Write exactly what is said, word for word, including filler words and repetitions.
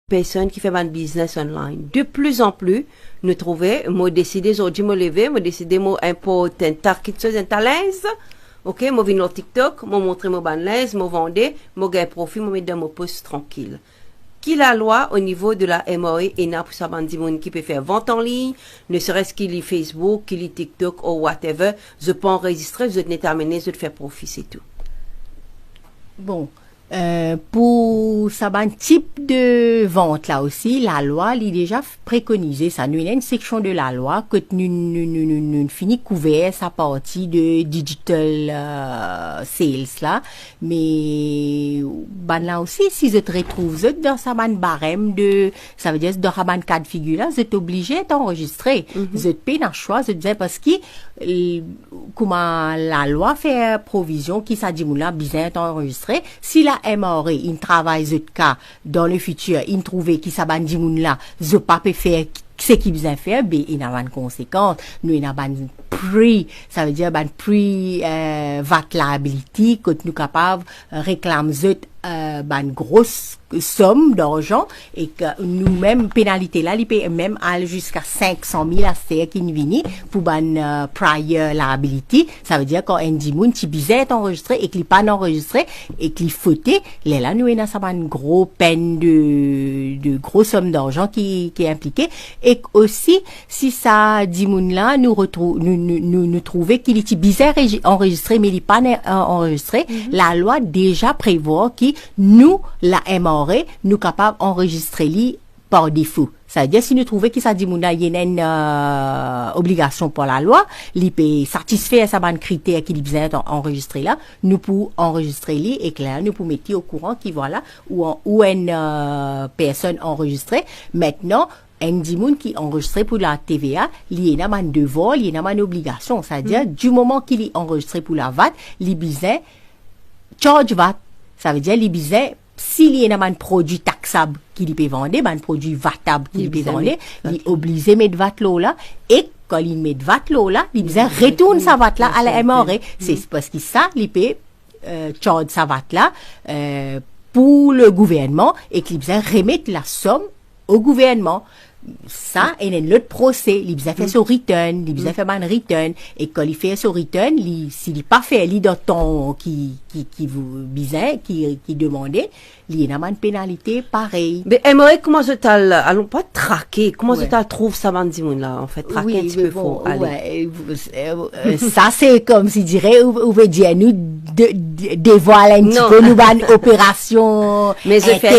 personn ki fer bann biznes online. De plus en plus, nou trouve, mo deside zordi, mo leve, mo deside mo inport enn ta kitsoz, enn ta linz, ok, mo vinn lor TikTok, mo montre mo bann linz, mo vande, mo gagn profi, mo met dan mo pos trankil. Ki lalwa o nivo de la M R A ena pou sa bann dimoun ki pe fer vant an lign, ne serait-ce ki li Facebook, ki li TikTok ou whatever, zot pa anrezistre, zot net amene, zot fer profi, se tou. Bon, euh, pou sa bann tip de vant la osi, lalwa li deza f- prekonize sa. Nou ena enn seksion de lalwa kot nou, nou, nou, nou, nou fini kouver sa parti de digital, euh, sales la, me bann la osi, si zot retrouv zot dan sa bann barem de, savedir dan sa bann ka de figir la, zot oblize et anrezistre. Zot pena swa, zot bizin, parski, euh, kouma lalwa fer provizion ki sa dimoun la bizin et anrezistre, si la M R A inn travay zot ka dan le fitir, inn trouve ki sa bann dimoun la, zot pa pe fer seki bizin fer, be ena bann konsekans. Nou ena bann pre, savedir bann pre, euh, VAT liability, kot nou kapav, euh, reklam zot, euh, bann gro som darzan, ek nou mem penalite la, li pe mem al ziska sink san mil aster ki'nn vini pou bann, euh, prior liability. Savedir kan enn dimoun ti bizin et anrezistre ek li pa'nn anrezistre ek li fote, lerla nou ena sa bann gro penn de, de gro som darzan ki, ki inplike. Ek osi, si sa dimoun la, nou retrou-, nou, nou, nou, nou trouve ki li ti bizin rezi-, anrezistre, me li pa'nn, euh, anrezistre, lalwa deza prevwar ki nou, la M R A, nou kapav anrezistre li par defo. Savedir, si nou trouve ki sa dimoun la, li ena enn, euh, obligasion par lalwa, li pe satisfer sa bann kriter ki li bizin an-, anrezistre la, nou pou anrezistre li ek la, nou pou met li okouran ki, vwala, ou an-, ou enn, euh, personn anrezistre. Aster, enn dimoun ki anrezistre pou la T V A, li ena bann devwar, li ena bann obligasion. Savedir, di moman ki li anrezistre pou la VAT, li bizin charge VAT. Savedir, li bizin, si li ena bann prodwi taksab ki li pe vande, bann prodwi vatab ki li pe vande, li oblize met VAT lor la, e kan li met VAT lor la, li bizin retourn sa VAT la a la M R A. Se parski sa, li pe, euh, charge sa VAT la, euh, pou le gouvernman, e ki li bizin remet lasom o gouvernman. Sa, ena enn lot prose, li bizin fer so return, li bizin fer bann return, e kan li fer so return, li, si li pa fer li dan tan ki, ki, ki vou-, bizin, ki, ki demande, li ena bann penalite parey. Me M R A, kouma zot al, alon pa trake, kouma zot al trouv sa bann dimoun la, anfet, trake enn tipe fou, ale. Euh, euh, sa se komsi dire, ou, ou ve dir nou de, de, devwal enn tipe nou bann operasion intern.